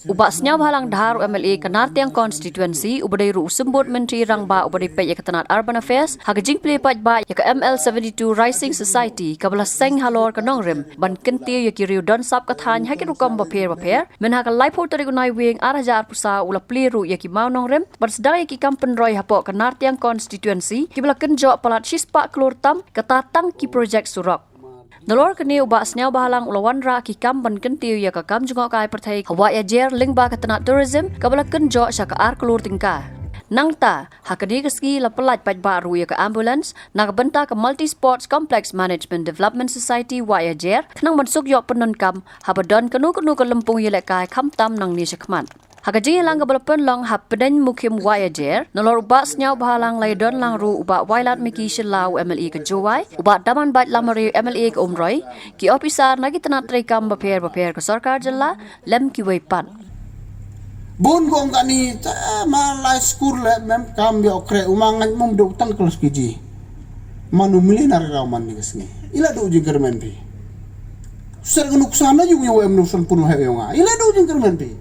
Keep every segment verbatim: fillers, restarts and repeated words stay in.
U Bah Sniawbhalang Dhar, u M L A ka Nartiang Constituency, uba dei ruh u Symbud Myntri Rangbah uba dei peit ïa ka tnat Urban Affairs, ha ka jingplie paidbah ïa ka M L seventy-two Rising Society kaba la seng halor ka nongrim ban kyntiew ïa ki riew don sap ka thaiñ ha ki rukom bapher bapher, mynha ka laiphew tarik u Naiwieng ar hajar arphew saw u la plie ruh ïa ki mawnongrim ban sdang ïa ki kam pynroi hapoh ka Nartiang Constituency kiba la kynjoh palat shispah klur tam, kata tang ki projek surok. Nalor kane u Bah Sniawbhalang u la wanrah ki kam ban kyntiew ïa ka kam jngohkai pyrthei ha Wahiajer lyngba ka tnat tourism kaba la kynjoh sha ka ar klur tyngka. Nangta, ha kane ka sngi la pyllait paidbah ruh ïa ka ambulance na ka bynta ka Multi Sports Complex Management Development Society Wahiajer khnang ban suk ïoh pyndonkam haba don kano kano ka lympung ïalehkai khamtam nangne shakhmat. Ha ka jingïalang kaba la pynlong ha Pdeng Mukhim Wahiajer, nalor u Bah Sniawbhalang la ïadon lang ruh u Bah Wailadmiki Shylla, u M L A ka Jowai, u Bah Damanbait Lamare, M L A ka Umroi, ki ophisar na ki tnat treikam bapher bapher ka sorkar jylla, lem kiwei pat. Bun kong kani ta ma lai skur le mem kam ïoh kre u ma ngan mum duk tang klas K G. Manu milinar raw man ni ka sngi. Ila du jingkyrmen phi. Ser ka nuksa na yung yung em nuksan pun he yung a. Ila du jingkyrmen phi.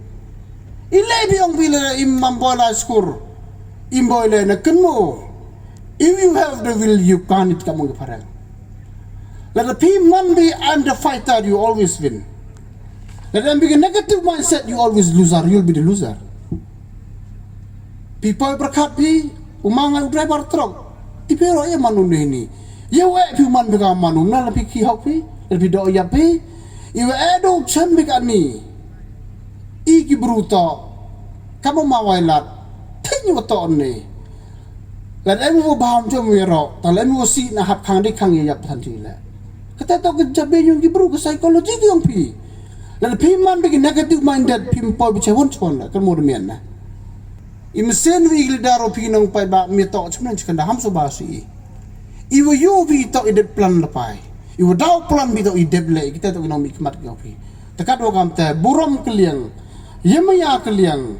Ila bi ong phi le im mam boy la skur. Im boy le na kenmo. If you have the will, you can it kamang ka phareng. Lada phi man bi, I'm the fighter, you always win. Lada bi ka negative mindset, you always loser, you'll be the loser. Phi poi pyrkhat phi, u ma ngan u driver truck. Ti phi ro ïa manu ne ni. Ïa we phi man phi ka manu, na la phi ki hok phi, la phi do ïa phi. Ïa we e do chem phi ka ni. I ki bru to. Ka ma ma wai lat. Thin yu to ne. Lada em u bam jom wi ro, ta lada em u si na hap khang di khang ïa yap than ti le. Kata to ka jabe yung ki bru ka psychology ki yung phi. Lada phi man bi ki negative minded phi poi bi chawon chawon la, kan mo de mian na. I mesen wi i lidar o phi nong pai ba mi to chmnen chkanda ham so ba si i. I wa yu wi to i det plan la pai. I wa daw plan bi to i det le, kita to ki nong mi khmat ki ong phi. Takat wa kam te burom keliang. Yemaya keliang.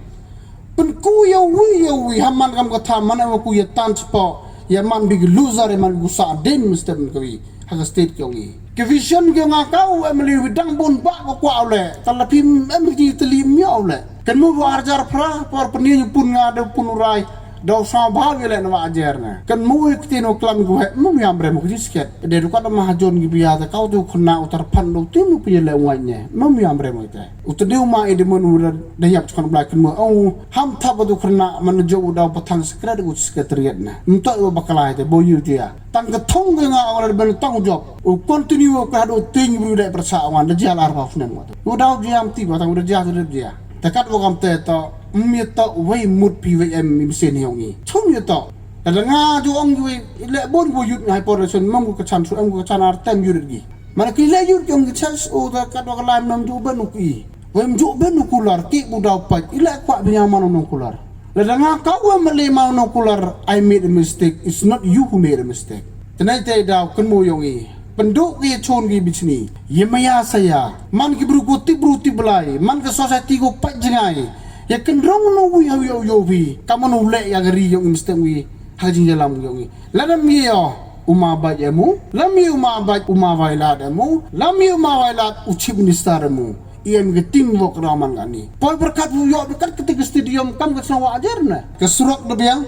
Pynku ïa wi ïa wi ha man kam ka tha man wa ku ïa tan spo. Ïa man bi ki loser ïa man ku sa den mesti pynku wi. Ha ka state ki ong i. Ki vision ki ong a ka u M L A wi dang bun ba ko kwa u le. Ka la phim em ki teli mia u le. Kan mu wa arjar phra por pynïa pun nga de pun urai. Daw sa ba wi le na wa ajer na. Kan mu wi ktien u klam ku he mu wi amre mu ki sket. De du ka da ma ha jon ki bia ta ka u tu khna u tar phan du tu mu pi le u ngai ne. Mu wi amre mu te. U tdeu ma i de mon u da, da yap chkon blai kin mo. Au, ham thap u khna man jo u dau pathan secret u secretariat na. Mto u bakla te bo yu dia. Tang ka thong ke nga ora ben tang job. U continue u ka do ting bru de persa wan da jia lar ba fnem. U dau jia am ti ba tang u da jia da jia. Takat u kam te to, mi to wei mut pi wei em mi sen yong i. Chum yu to. Kada nga ju ong ju le bon bu yut ngai por sun mam ku ka chan su em ku ka chan ar tem yut gi. Mana ki le yur ki ong ki chas o da ka dok lai nam ju ben u ki. Wem ju ben u kular ki bu dau pai ila kwa bi ya mano no kular. La da nga ka wem le mano no kular, I made a mistake. It's not you who made a mistake. Tenai te dau kan mo yong i. Pendu ki chon ki bichni. Ye maya saya. Man ki bru ko ti bru ti belai. Man ka society ko pai jengai. Ya kendrong no wi ha wi yo wi. Ka mano le ya gari yong i mistake wi. Ha jing ya lam yong i. La nam ye yo. Uma bai emu. Lam ye uma bai uma bai lad emu. Lam ye uma bai lad u chief minister emu. Ïa mi ka teamwork raman kani. Poi berkat bu ïoh berkat ketika stadium kam ka sngewbha ajar na. Ka surok da biang.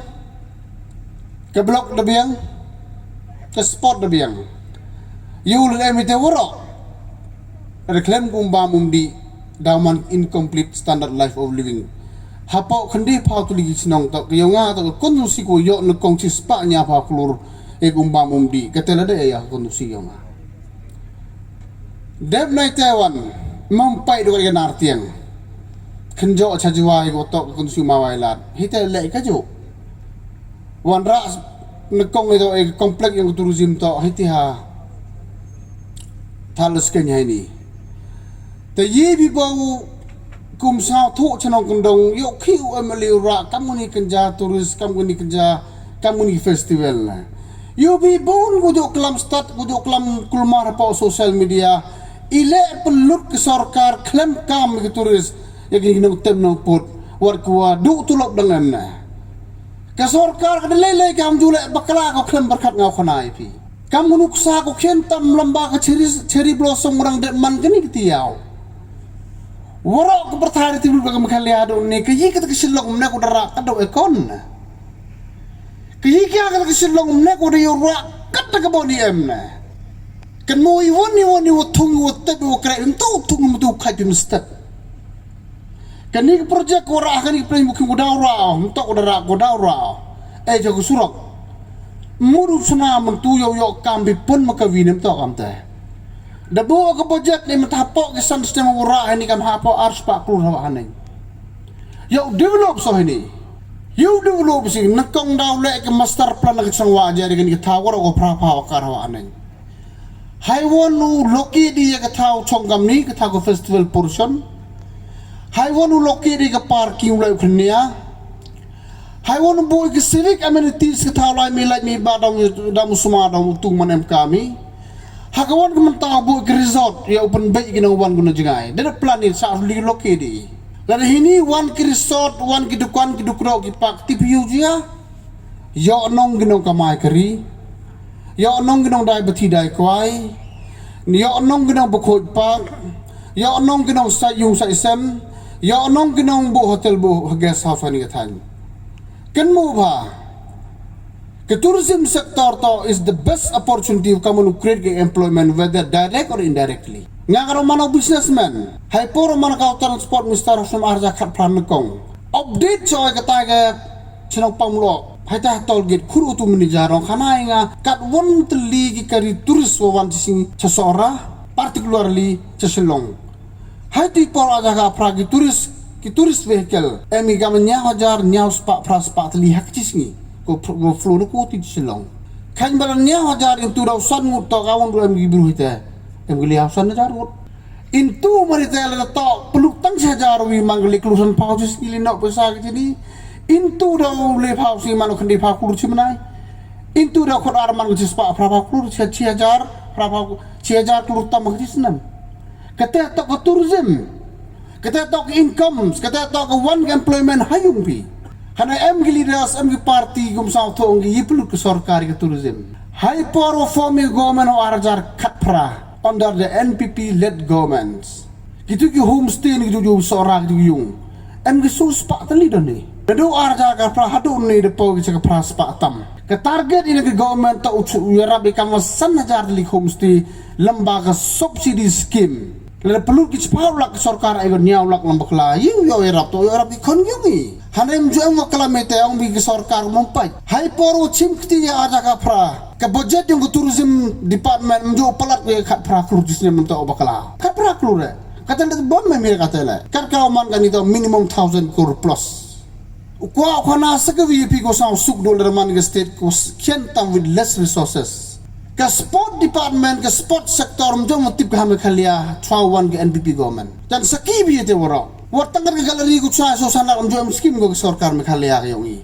Ka blok da biang. Ka sport da biang. Ïa u lada em ite waro. Ada klem kum bam um di. Daman incomplete standard life of living. Hapoh khynde phaw tylli ki chnong to ka ïong nga to ka kondusi ko ïoh na kong chi spah nya phaw klur. E kum bam um di. Ka tela da ïa kondusi ïong nga. Dep nai te wan, mam pai do ka nar tiang. Kynjo cha jwa ko tok kun su ma wai lat. Hi te le ka jo. Wan ra ne kong ito e complex yang tourism to hi ti ha. Thal sken hai ni. Te yi bi bau kum sa thu chnong kondong yo khi u M L A ra kam ni kynja tourist kam ni kynja kam ni festival na. Yu bi bun ku juk klam stat ku juk klam kulmar hapoh social media. Ile pelut ke sorkar klem kam ke turis. Ya kini nong tem nong put. Wat kuwa du tulop dengan na. Ke sorkar ke lele kam jule bakla ko klem berkat ngau kena ipi. Kam nuksa ko kien tam lamba ke cherry, cherry blossom orang dek man kini ketiau. Waroh ka pyrthei da tip lut ka Meghalaya haduh ne, ka yi kata ka Shillong mynne ka da rah katba ïakon ne. Ka yi kata ka Shillong mynne ka da ïoh rah kata ka bor ne em ne. Kan mo iwon iwon iwon thung iwon tep iwon kreh im tu thung im tu khat im step. Kani ka project ka rah kani ka plan booking ka da rah, em to ka da rah ka da rah. Eh, jaka surok. Muru suna myntu ïoh ïoh kam bi pun ma ka wi ne em to kam te. Da buh ka budget ne mynta hapoh ki san snem u rah hani kam hapoh ar spah klur hawa haneng. Ïoh develop so hani. Ïoh develop si nyngkong da u leh ka master plan ka chang wa ja ri kani ka thaw ka ro ko phra pha wa kar hawa haneng. Haiwon u loki di ïa ka thaw chong kam ni ka thaw ka festival portion. Haiwon u loki di ka parking u leh u khnia. Haiwon u buh ki civic amenities ka thaw lai mi lai mi ba dong dong suma dong tu man em kami. Ha ka wan ka mynta buh ki resort ïa u pynbeit ki nong wan guna jngai. Da plan ni sa li loki di. Lada hini wan ki resort, wan ki dukan, ki dukro, ki park, T P U jia. Ïoh nong ki nong kamai kari. Ïoh nong ki nong dai bathi dai kwai. Ïoh nong ki nong bakhuid park. Ïoh nong ki nong sai yung sai sem. Ïoh nong ki nong bu hotel bu guest house ni ka thaiñ. Kan mu ba. Ka tourism sector to is the best opportunity ka mun create ka employment whether direct or indirectly. Nga ka ro mano businessman. Hai por mano ka transport minister ha sum arja khat pran kong. Update choi ka tai ka chnong pamlo. Hai ta toll gate khur utu mini jarong khana nga kat won tli ki kari tourist wa wan chising chasora, particularly cha Shillong. Hai ti por aja ka phra ki tourist, ki tourist vehicle. Em i gam nyaw hajar, nyaw spah, phra spah tli hak chisngi. Ko pr-, ko flow ko ti Shillong. Khan bala nyaw hajar into daw san ngut to ka won em ki bru hite. Em ki liaw san hajar ngut. Into mari te la to peluk tang chi hajar wi mang ki liklu san pau chisngi li no pesa ki tini. Into daw le pau si mano khandi pau klur chi manai. Into daw khot ar man ki spah phra pau klur chi hajar, phra pau chi hajar klur tam ki snem. Kata to ka tourism. Kata to ka incomes, kata to ka wan ka employment ha yung phi. Hana em ki leaders, em ki party, kum sa thong ki yi plut ka sorkar ka tourism. Hai por wa form i government ho arjar khat phra under the N P P led governments. Kitu ki homestay ni kitu ju sora kitu ki yung. Em ki su spah tali don ni. Da du arjar khat phra hadu ni da po ki cha ka phra spah tam. Ka target ina ki government to u chu u yarap i kam wa san hajar tali homestay lamba ka subsidy scheme. Lada pynlut ki chiphaw lak ki sorkar ai ban ñiaw lak lang bakla. Yu yo yarap to yarap ki khon yung i. Hanrem ju em bakla mete ong bi ki sorkar Mumbai. Hai por u chim kti ya aja ka phra. Ka budget yung ka tourism department mju palat ke khat phra klur jisne mento bakla. Khat phra klur re. Kata le bom me mir kata le. Kat ka man kan ito minimum thousand crore plus. U kwah u khana sa ka V P ko sa u suk dol derman ka state ko s-, khian tam with less resources. Ka sport department, ka sport sector, mjom tip ka ha Meghalaya, chwa wan ka N P P government. Jan sa ki bi te waro. Wat tang ka gallery ko chwa so sana mjom scheme ko ka sorkar Meghalaya ka yong i.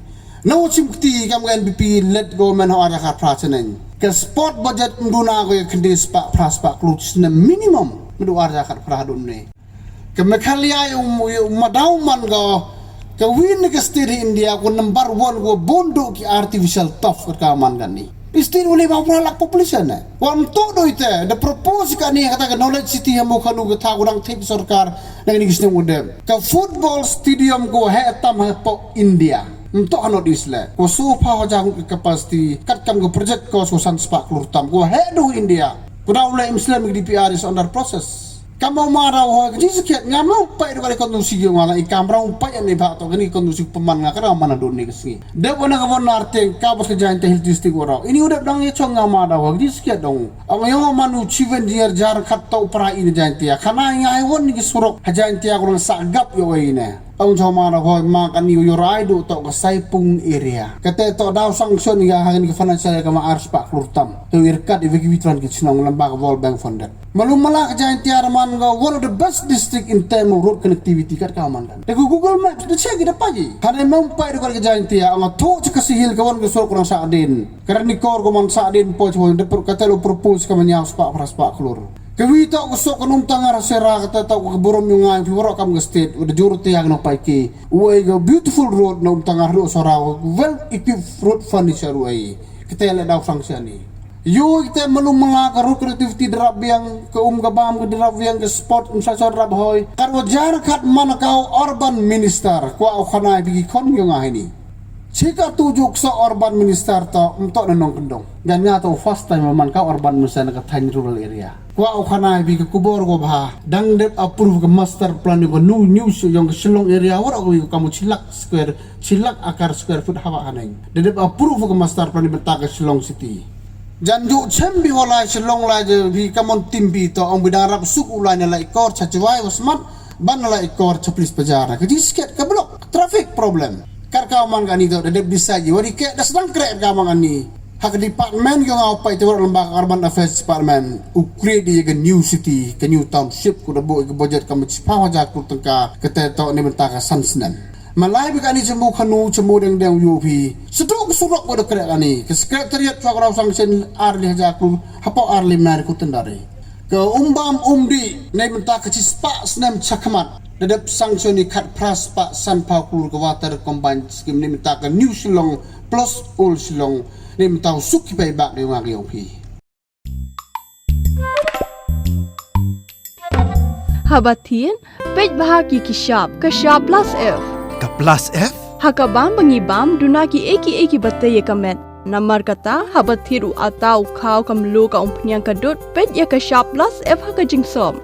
Na u chim kti kam ka N P P led government ho ara khat phra cheneng. Ka sport budget mduna ko ya khndi spah phra spah klur cheneng minimum. Mdu ara khat phra dun ne. Ka Meghalaya um, um, madaw man ka, ka win ka state hi India ko number one ko bondu ki artificial turf ka man kan ni. State uli ba pura lak population ne. Wa mto do ite, the propose ka ni kata ka knowledge city hamu khanu ka tha ko dang thik sorkar nang ni kisne udem. Ka football stadium ko he tam he po India. Mto ha North East le. Ko so pha hajar ngut ki capacity, kat kam ko project ko so san spah klur tam ko he do India. Ko daw le im slem ki D P R is under process. Kam u ma daw hoi ka jingsakhiat nga ma u pai da ka kondusi ki nga la i kam rau pai ani ba to kani kondusi paman nga ka rau mana don ni ka sngi. Dep wana ka bon nar teng ka bos ka jain te hill district waro. Ini u dep dang ye chong nga ma daw hoi ka jingsakhiat dong. Ong yong man u chief engineer jar khat to pra ini jain te. Khana nga ai won ni ki surok ha jain te ko sa gap yo ai ne. Ong chong ma daw hoi ma kani u yo rai do to ka Saipung area. Kate to daw sanction nga ha ni ka financial ka ma ar spah klur tam. To ir kat evacuate ran ki chnong lamba ka World Bank funded. Malum mala ka Jaintia man ka one of the best district in term of road connectivity kat ka man kan. Da ku Google Maps da check da paji. Hane mem pai da ka Jaintia anga tho cha ka sihil ka wan ka sur kurang sa din. Karani kor ko man sa din po chwa da pro-, ka telo propose ka manyau spah phra spah klur. Ka wi to ka sok ka num tangar sera ka ta to ka burom yung ngai pi waro kam ka state da jur te yang no pai ki. Uai ka beautiful road num tangar ru sora well equipped road furniture uai. Kita le dau function ni. Ïoh ite malu mala ka ruh connectivity da rap biang, ka um ka bam ka da rap biang, ka sport um sa sor rap hoi. Katwa jar kat man ka u urban minister, kwah u khana ïa phi ki khon ïong nga hini. Chika tu juk sa urban minister to, um to na nongkyndong. Ngan nga to first time man ka urban minister na ka thaiñ rural area. Kwah u khana ïa phi ka kubur ko bha, dang dep approve ka master plan ïong ka new, new ïong ka Shillong area, waroh ko ka mu chilak square, chilak akar square foot haba haneng. Da dep approve ka master plan ïa bynta ka Shillong city. Jan ju chem bi wala Shillong la je bi kamon tim bi to ong bi dang rap suk u la ne la ikor cha chwai wasmat ban la ikor cha police pajar. Ka ji sket ka block traffic problem. Kar ka man ka ni to da dep decide ji wari ke da sedang krek ka man ka ni. Ha ka department ka ngau pai te wara lamba ka urban affairs department. U create di ka new city, ka new township ku da bo ka budget ka machipha hajar klur tengka ka te to ni bynta ka san snem. Malai bi kani chemu khanu chemu deng deng yu phi. Sedok sedok ko da krek ani. Ke secretariat chwa krau sanction ar li hajar klur hapo ar li mar ku tendari. Ke umbam umdi nei bynta ke chispa snem chakmat. Dedep sanction ni khat pras pa san pau klur ke water combined scheme ni bynta ke New Shillong plus Old Shillong ni bynta suk ki pay back ni wang yong phi. Haba thied, peit bha ki ki shap, ka shap plus F. Ka plus F? Ha ka bam ba ngi bam, duna ki eki eki ba tei ïa ka met. Namar kata, haba thied u ata u khaw ka mluh ka umphniang ka dud, peit ïa ka shap plus F ha ka jingsop.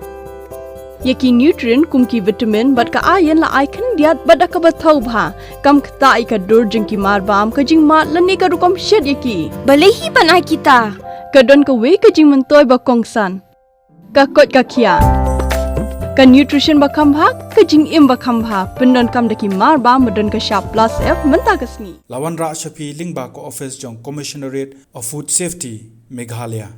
Ïa ki nutrient kum ki vitamin bad ka iron la ai khyndiat bad da kaba thaw bha. Kam ktah ïa ka dur jong ki mar bam ka jingmad lane ka rukom shet ïa ki. Balei hi ban ai kita? Ka don kawei ka jingmyntoi ba kongsan. Ka koit ka khiah. Ka nutrition ba kham bha, ka jingim ba kham bha. Pyndonkam da ki mar bam ba don ka shap plus F mynta ka sngi. La wanrah sha phi lyngba ka office jong Commissionerate of Food Safety, Meghalaya.